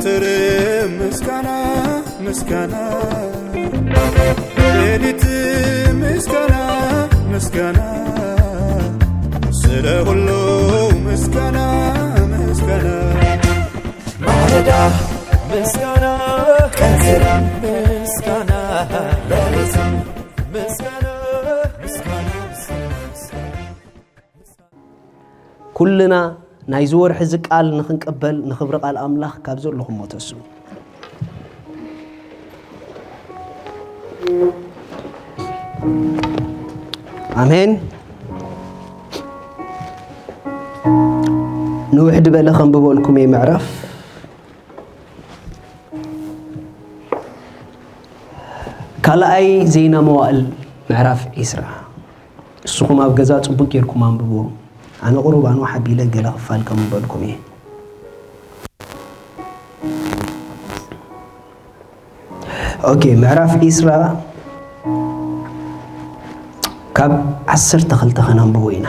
ትር ምስጋና ምስጋና ሌሊት ምስጋና ምስጋና ስለ ሁሉ ምስጋና ምስጋና ማለዳ ምስጋና ቀትር ምስጋና ሌሊት ምስጋና ምስጋና ምስጋና ኩልና ናይዚ ወርሒ እዚ ቃል ንኽንቅበል ንኽብሪ ቃል ኣምላኽ ካብ ዘለኹሞ ተስኡ። ኣሜን። ንውሕ ዝበለ ከንብበልኩም እየ ምዕራፍ ካልኣይ ዜና መዋእል ምዕራፍ ዒስራ። ንስኹም ኣብ ገዛ ጽቡቕ ጌርኩም ኣንብብዎ። ኣነ ቁሩብ ኣንውሕ ኣቢለ ገለ ክፋል ከንብበልኩም እየ። ኦኬ፣ ምዕራፍ ዒስራ ካብ ዓሰርተ ክልተ ከነንብቦ ኢና።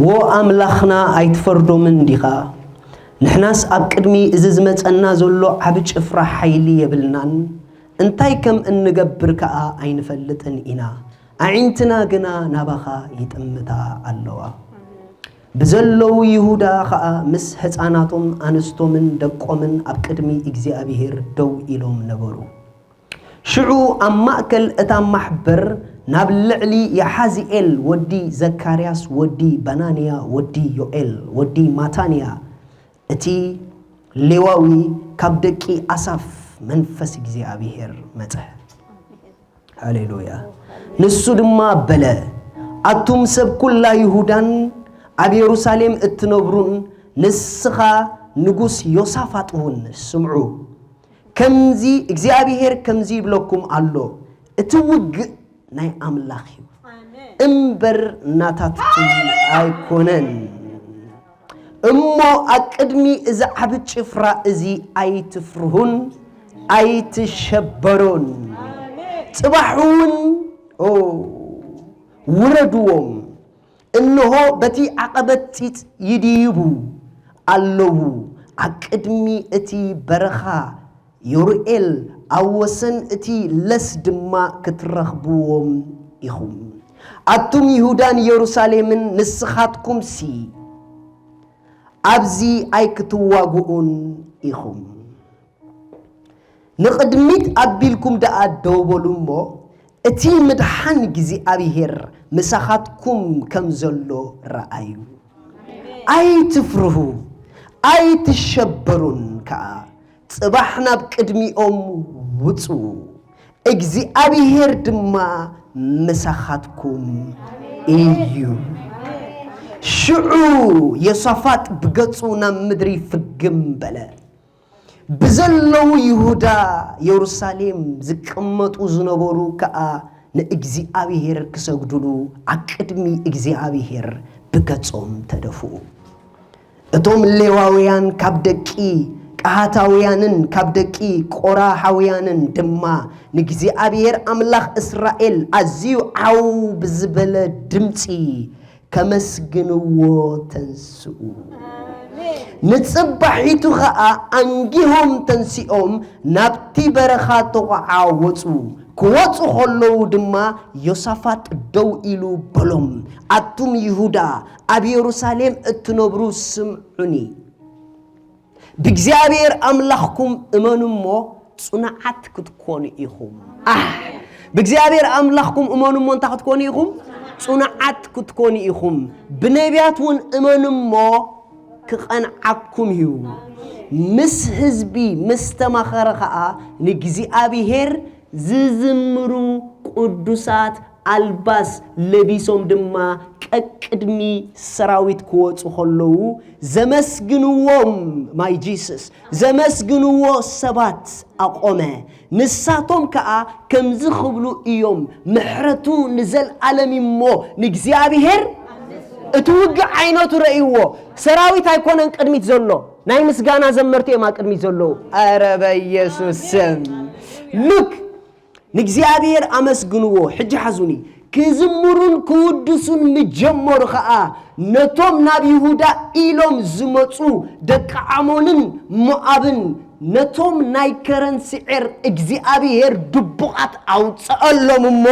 ዎ ኣምላኽና ኣይትፈርዶምን ዲኻ? ንሕናስ ኣብ ቅድሚ እዚ ዝመጸና ዘሎ ዓቢ ጭፍራ ሓይሊ የብልናን፣ እንታይ ከም እንገብር ከኣ ኣይንፈልጥን ኢና፣ ኣዒንትና ግና ናባኻ ይጥምታ ኣለዋ። ብዘለዉ ይሁዳ ኸኣ ምስ ሕፃናቶም ኣንስቶምን ደቆምን ኣብ ቅድሚ እግዚኣብሄር ደው ኢሎም ነበሩ። ሽዑ ኣብ ማእከል እታ ማሕበር ናብ ልዕሊ የሓዝኤል ወዲ ዘካርያስ ወዲ በናንያ ወዲ ዮኤል ወዲ ማታንያ እቲ ሌዋዊ ካብ ደቂ ኣሳፍ መንፈስ እግዚኣብሄር መጸ። ሃሌሉያ። ንሱ ድማ በለ፣ ኣቱም ሰብ ኩላ ይሁዳን ኣብ የሩሳሌም እትነብሩን ንስኻ ንጉስ ዮሳፋጥ እውን ስምዑ። ከምዚ እግዚኣብሄር ከምዚ ይብለኩም ኣሎ፣ እቲ ውግእ ናይ ኣምላኽ እዩ እምበር ናታትኩም ኣይኮነን። እሞ ኣብ ቅድሚ እዚ ዓቢ ጭፍራ እዚ ኣይትፍርሁን ኣይትሸበሩን። ጽባሕ እውን ኦ ውረድዎም። እንሆ በቲ ዓቐበት ጺጽ ይድይቡ ኣለዉ። ኣብ ቅድሚ እቲ በረኻ ዮርኤል ኣብ ወሰን እቲ ለስ ድማ ክትረኽብዎም ኢኹም። ኣቱም ይሁዳን የሩሳሌምን ንስኻትኩምሲ ኣብዚ ኣይክትዋግኡን ኢኹም። ንቕድሚት ኣቢልኩም ደኣ ደው በሉ እሞ፣ እቲ ምድሓን እግዚኣብሄር ምሳኻትኩም ከም ዘሎ ረኣዩ። ኣይትፍርሁ፣ ኣይትሸበሩን ከኣ። ጽባሕ ናብ ቅድሚኦም ውጹ፣ እግዚኣብሄር ድማ ምሳኻትኩም እዩ። ሽዑ ዮሳፋጥ ብገጹ ናብ ምድሪ ፍግም በለ። ብዘለዉ ይሁዳ የሩሳሌም ዝቅመጡ ዝነበሩ ከኣ ንእግዚኣብሄር ክሰግዱሉ ኣብ ቅድሚ እግዚኣብሄር ብገጾም ተደፍኡ። እቶም ሌዋውያን ካብ ደቂ ቀሃታውያንን ካብ ደቂ ቆራሓውያንን ድማ ንእግዚኣብሄር ኣምላኽ እስራኤል ኣዝዩ ዓው ብዝበለ ድምጺ ከመስግንዎ ተንስኡ። ንጽባሒቱ ኸኣ ኣንጊሆም ተንሲኦም ናብቲ በረኻ ተዓወጹ። ክወጹ ኸለዉ ድማ ዮሳፋጥ ደው ኢሉ በሎም፣ ኣቱም ይሁዳ ኣብ የሩሳሌም እትነብሩ ስምዑኒ። ብእግዚኣብሔር ኣምላኽኩም እመኑ እሞ ጽኑዓት ክትኮኑ ኢኹም። ኣሕ! ብእግዚኣብሔር ኣምላኽኩም እመኑ እሞ እንታይ ክትኮኑ ኢኹም? ጽኑዓት ክትኮኑ ኢኹም። ብነቢያት እውን እመኑ እሞ ክቐንዓኩም እዩ። ምስ ህዝቢ ምስ ተማኸረ ኸኣ ንእግዚኣብሔር ዝዝምሩ ቅዱሳት ኣልባስ ለቢሶም ድማ ቀቅድሚ ሰራዊት ክወጹ ከለዉ ዘመስግንዎም፣ ማይ ጂሰስ፣ ዘመስግንዎ ሰባት ኣቆመ። ንሳቶም ከኣ ከምዚ ክብሉ እዮም፣ ምሕረቱ ንዘልኣለም እሞ ንእግዚኣብሔር። እቲ ውግእ ዓይነቱ ረእይዎ። ሰራዊት ኣይኮነን ቅድሚት ዘሎ፣ ናይ ምስጋና ዘመርቲ እዮም ኣብ ቅድሚት ዘለዉ። ኣረ በኢየሱስ ስም። ሉክ ንእግዚኣብሔር ኣመስግንዎ። ሕጂ ሓዙኒ፣ ክዝምሩን ክውድሱን ምጀመሩ ኸኣ፣ ነቶም ናብ ይሁዳ ኢሎም ዝመጹ ደቂ ዓሞንን ሞኣብን፣ ነቶም ናይ ከረን ስዔር እግዚኣብሄር ድቡቓት ኣውጽኣሎም እሞ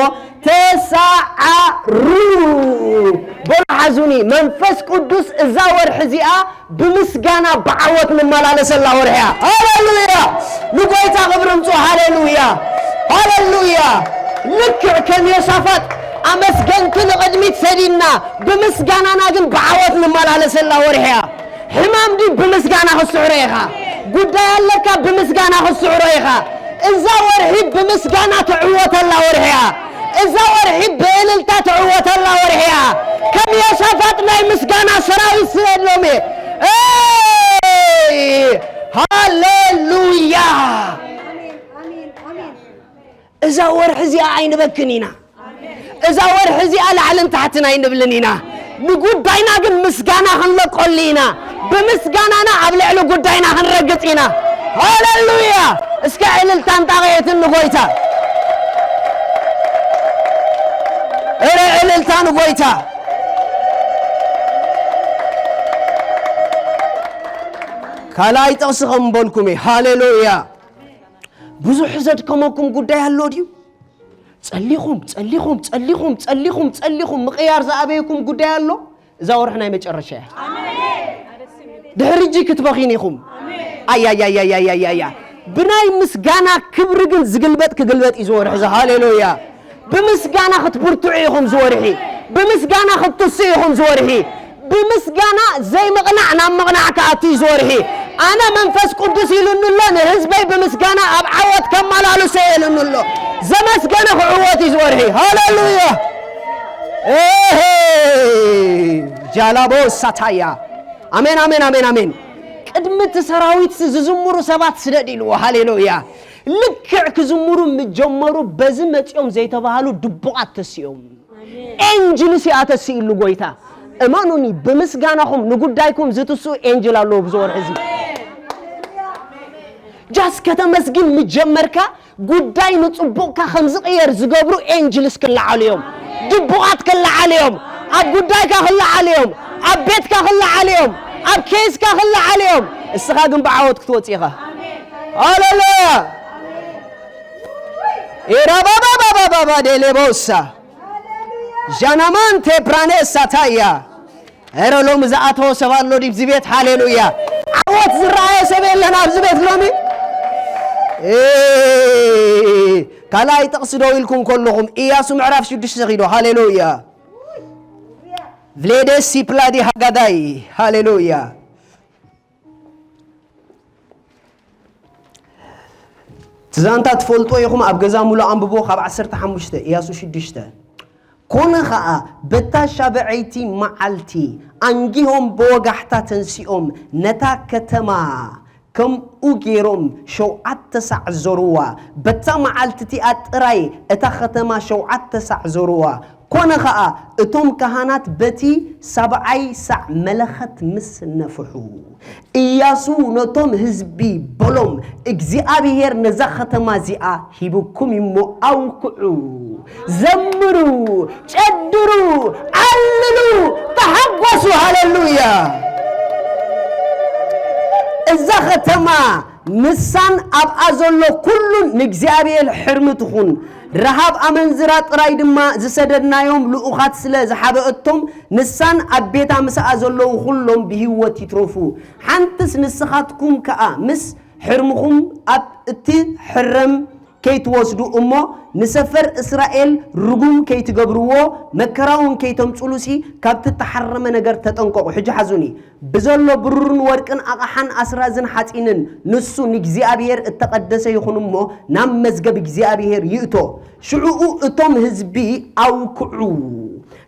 ተሳዓሩ። በሉ ሓዙኒ፣ መንፈስ ቅዱስ እዛ ወርሒ እዚኣ ብምስጋና ብዓወት ንመላለሰላ ወርሒ እያ። ሃሌሉያ! ንጎይታ ክብሪ ምጹ። ሃሌሉያ! ሃሌሉያ! ልክዕ ከም ዮሳፋጥ ኣመስገንቲ ንቕድሚት ሰዲድና፣ ብምስጋናና ግን ብዓወት ንመላለሰላ ወርሒ እያ። ሕማም ድዩ? ብምስጋና ክትስዕሮ ኢኻ። ጉዳይ ኣለካ? ብምስጋና ክትስዕሮ ኢኻ። እዛ ወርሒ ብምስጋና ትዕወተላ ወርሒ እያ። እዛ ወርሒ ብእልልታ ትዕወተላ ወርሒ እያ። ከም ዮሳፋጥ ናይ ምስጋና ሰራዊት ስደድሎም እየ። ኤይ! ሃሌሉያ! እዛ ወርሒ እዚኣ ኣይንበክን ኢና። እዛ ወርሒ እዚኣ ላዕልን ታሕትን ኣይንብልን ኢና። ንጉዳይና ግን ምስጋና ክንለቀሉ ኢና። ብምስጋናና ኣብ ልዕሊ ጉዳይና ክንረግጽ ኢና። ሃሌሉያ! እስከ ዕልልታን ጣቕዒትን ንጎይታ። እረ ዕልልታ ንጎይታ። ካልኣይ ጥቕሲ ከም በልኩም እየ። ሃሌሉያ! ብዙሕ ዘድከመኩም ጉዳይ ኣሎ ድዩ? ጸሊኹም፣ ጸሊኹም፣ ጸሊኹም፣ ጸሊኹም፣ ጸሊኹም ምቕያር ዝኣበየኩም ጉዳይ ኣሎ? እዛ ወርሒ ናይ መጨረሻ እያ። ድሕሪ እጂ ክትበኽዩን ኢኹም። ኣያያያያያያያ። ብናይ ምስጋና ክብሪ ግን ዝግልበጥ ክግልበጥ እዩ ዝወርሒ እዚ። ሃሌሉያ። ብምስጋና ክትብርትዑ ኢኹም ዝወርሒ። ብምስጋና ክትትስኡ ኢኹም ዝወርሒ። ብምስጋና ዘይምቕናዕ ናብ ምቕናዕ ክኣቱ እዩ ዝወርሒ። ኣነ መንፈስ ቅዱስ ኢሉኒ ኣሎ፣ ንህዝበይ ብምስጋና ኣብ ዓወት ከመላልሶ ኢሉኒ ኣሎ። ዘመስገነ ክዕወት እዩ ዝወርሒ። ሃሌሉያ። ኤሄ፣ ጃላቦ ሳታያ። ኣሜን፣ ኣሜን፣ ኣሜን፣ ኣሜን። ቅድሚ እቲ ሰራዊት ዝዝምሩ ሰባት ስደድ ኢልዎ። ሃሌሉያ። ልክዕ ክዝምሩ ምጀመሩ በዚ መጺኦም ዘይተባህሉ ድቡቓት ተሲኦም። ኤንጅልስ እያ ተሲእሉ ጎይታ። እመኑኒ፣ ብምስጋናኹም ንጉዳይኩም ዝትስኡ ኤንጅል ኣለዉ ኣብዚ ወርሒ እዚ። ጃስ ከተመስግን ምጀመርካ፣ ጉዳይ ንጽቡቕካ ከም ዝቕየር ዝገብሩ ኤንጅልስ ክለዓሉ እዮም። ድቡቓት ክለዓሉ እዮም። ኣብ ጉዳይካ ክለዓሉ እዮም። ኣብ ቤትካ ክለዓሉ እዮም። ኣብ ኬስካ ክለዓሉ እዮም። እስኻ ግን ብዓወት ክትወጽእ ኢኻ። ሃሌሉያ። ኢራባባባባባባ ዴሌቦሳ ጃናማንቴ ብራኔሳ ታያ። ኧረ ሎሚ ዝኣተወ ሰብ ኣሎ ድብዚ ቤት? ሃሌሉያ። ዓወት ዝረኣየ ሰብ የለን ኣብዚ ቤት ሎሚ? ኤ፣ ካልኣይ ጥቕሲ ደው ኢልኩም ከለኹም፣ ኢያሱ ምዕራፍ ሽዱሽተ ኺዶ። ሃሌሉያ። ቭሌዴ ሲፕላዲ ሃጋዳይ። ሃሌሉያ። እቲ ዛንታ ትፈልጦ ኢኹም፣ ኣብ ገዛ ሙሉ ኣንብቦ፣ ካብ ዓሰርተ ሓሙሽተ፣ ኢያሱ ሽዱሽተ። ኮነ ኸኣ፣ በታ ሻብዐይቲ መዓልቲ ኣንጊሆም ብወጋሕታ ተንሲኦም፣ ነታ ከተማ ከምኡ ገይሮም ሸውዓተ ሳዕ ዞርዋ። በታ መዓልቲ እቲኣ ጥራይ እታ ከተማ ሸውዓተ ሳዕ ዞርዋ። ኮነ ኸኣ፣ እቶም ካህናት በቲ ሳብዓይ ሳዕ መለኸት ምስ ነፍሑ፣ ኢያሱ ነቶም ህዝቢ በሎም፣ እግዚኣብሄር ነዛ ኸተማ እዚኣ ሂብኩም እዩ እሞ፣ ኣውክዑ፣ ዘምሩ፣ ጨድሩ፣ ዓልሉ፣ ተሓጎሱ። ሃሌሉያ! እዛ ኸተማ ንሳን ኣብኣ ዘሎ ኩሉን ንእግዚኣብሔር ሕርሚ ትኹን። ረሃብ ኣመንዝራ ጥራይ ድማ ዝሰደድናዮም ልኡኻት ስለ ዝሓበአቶም፣ ንሳን ኣብ ቤታ ምስኣ ዘለዉ ኩሎም ብህይወት ይትረፉ። ሓንትስ ንስኻትኩም ከኣ ምስ ሕርምኹም ኣብ እትሕረም ከይትወስዱ እሞ ንሰፈር እስራኤል ርጉም ከይትገብርዎ፣ መከራ እውን ከይተምጽኡሉሲ፣ ካብቲ እተሓረመ ነገር ተጠንቀቑ። ሕጂ ሓዙኒ። ብዘሎ ብሩርን ወርቅን ኣቕሓን ኣስራዝን ሓጺንን፣ ንሱ ንእግዚኣብሔር እተቐደሰ ይኹን እሞ፣ ናብ መዝገብ እግዚኣብሔር ይእቶ። ሽዑኡ እቶም ህዝቢ ኣውክዑ፣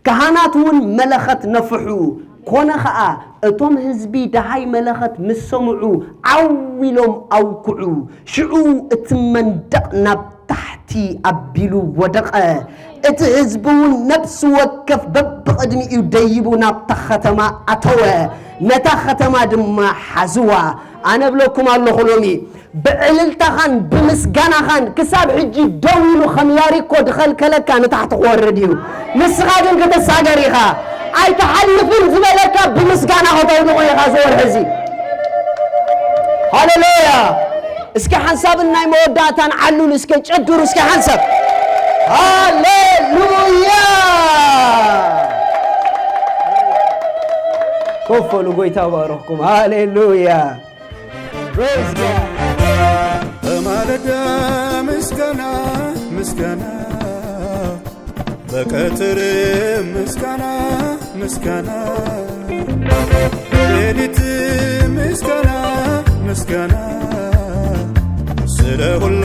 ካህናት እውን መለኸት ነፍሑ። ኮነ ኸኣ፣ እቶም ህዝቢ ደሃይ መለኸት ምስ ሰምዑ፣ ዓው ኢሎም ኣውክዑ። ሽዑ እቲ መንደቕ ናብ ታሕቲ ኣቢሉ ወደቐ። እቲ ህዝቢ እውን ነፍሲ ወከፍ በብቕድሚኡ ደይቡ ናብታ ኸተማ ኣተወ፣ ነታ ኸተማ ድማ ሓዝዋ። ኣነ እብለኩም ኣለኹ፣ ሎሚ ብዕልልታኻን ብምስጋናኻን ክሳብ ሕጂ ደው ኢሉ ከም ያሪኮ ድኸልከለካ ንታሕቲ ክወርድ እዩ። ንስኻ ግን ክትሳገር ኢኻ። ኣይትሓልፍን ዝበለካ ብምስጋና ከተውድቖ ኢኻ እዚ ወርሒ እዚ። ሃሌሉያ! እስኪ ሓንሳብን ናይ መወዳእታን ዓሉል እስከ ጨድሩ እስከ ሓንሳብ። ሃሌሉያ! ኮፍ በሉ፣ ጎይታ ባረኽኩም። ሃሌሉያ! Praise God! በማለዳ ምስጋና ምስጋና፣ በቀትር ምስጋና ምስጋና፣ በሌሊት ምስጋና ምስጋና፣ ስለ ሁሉ